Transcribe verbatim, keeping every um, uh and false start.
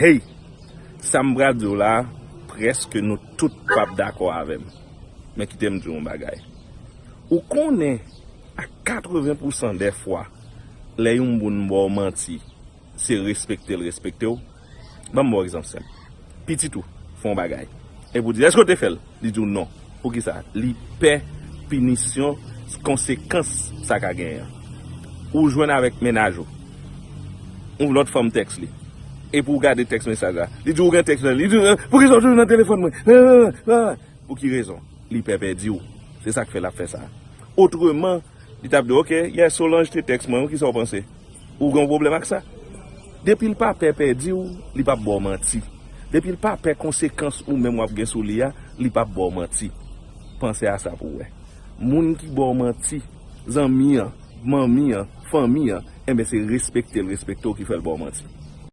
Hey, sa m pral di w la, prèske nou tout p ap dakò avè m. Men kite m di w yon bagay. Ou konnen, a katreven pousan dè fwa, lè yon moun ba w manti, se respekte l respekte w. Ban m ba w egzanp senp. Pitit ou fè yon bagay. Epi w di, èske w te fè l? Li di w non. Poukisa? Li pè pinisyon, konsekans sa ka genyen an. Ou jwenn avèk mennaj ou. Yon lòt fanm tèks li. Epi w gade tèks mesaj la. Li di w gen tèks la. Li di w, "Eh, poukisa w toujou nan telefòn mwen?" Eh, eh, eh, eh. Pou ki rezon? Li pè pèdi w. Se sa k fè l ap fè sa. Otreman, li t ap di, "Ok, yè Solange te tèks mwen, wi, kisa w panse?" Ou gen yon pwoblèm ak sa? Depi l pa pè pèdi w, li p ap ba w manti. Depi l pa pè konsekans ou menm w ap gen sou li a, li p ap ba w manti. Panse a sa pou w wè. Moun ki ba w manti, zanmi an, manmi an, fanmi an, enben se respekte l respekte w ki fè l ba w manti.